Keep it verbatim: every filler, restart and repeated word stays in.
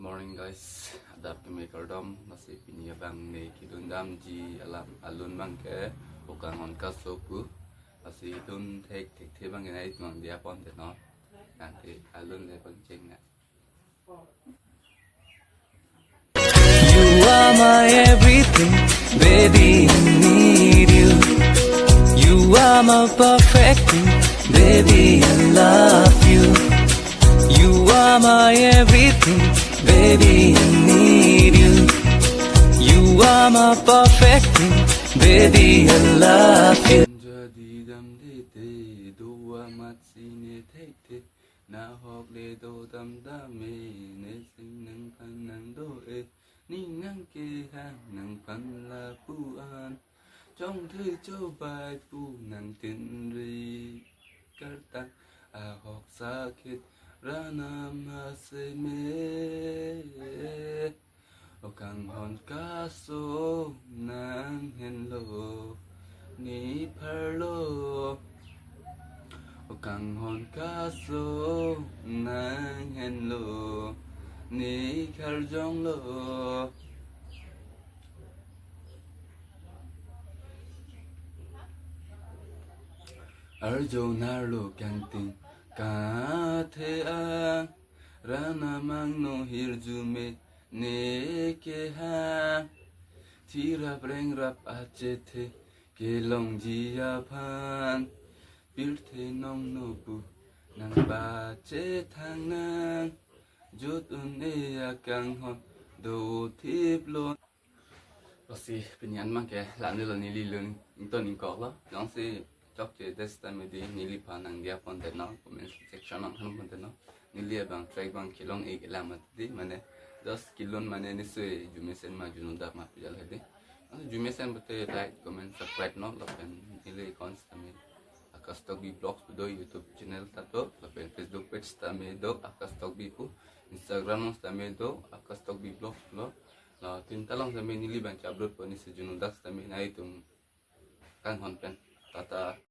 Morning guys, adap keme kardom. Lasi pini abang ne kedun damji alam alun abang ke O Kanghon Kaso pu. Lasi dun thekthekthe abang ke nangtum nangdiya ponte non. Nangke alun le pangcheng na. You are my everything, baby, I need you. You are my perfect thing, baby, I love you. You are my everything, baby, I need you. You are my perfect thing, baby, I love you. Jadi damde te do amat si ne thekthe, nahok le do damdam e, ne sing nangphan nangdo e, ning nangkehang nangphan lapu-an. Chongthe chobai pu nangtinri kartang, ahok sakit ranam aseme. O Kanghon Kaso nanghenlo, ne pharlo. O Kanghon Kaso nanghenlo, ne kharjonglo. Arjo narlo kangting kathe ang, ranam angno hirjume ne kehang. Thirap rengrap achethe kelongji aphan, pirthe nongno pu nangpachethang nang. Jut un-e akanghon do thiplo. Lasi pini an abang ke la-an lo, neli lun ington ingkoklo. Jongsi chokche det sitame di neliphan nangdiya ponte non, comment section along than ponte non. Neli abang track abang kelong-ik alam mati mane, just kelun mane, ne sui arjumesen ma arjunodak ma pu jal hedi. Arjumesen pute like, comment, subscribe non, lapen neli account sitame Akash Tokbi Vlogs pu do, YouTube channel ta do, lapen Facebook page sitame do Akash Tokbi pu, Instagram along sitame do Akash Tokbi Vlogs lo. La Twitter along sitame neli abang ke-upload pon, ne sui arjunodak sitame nangtum kanghon pen. Tata.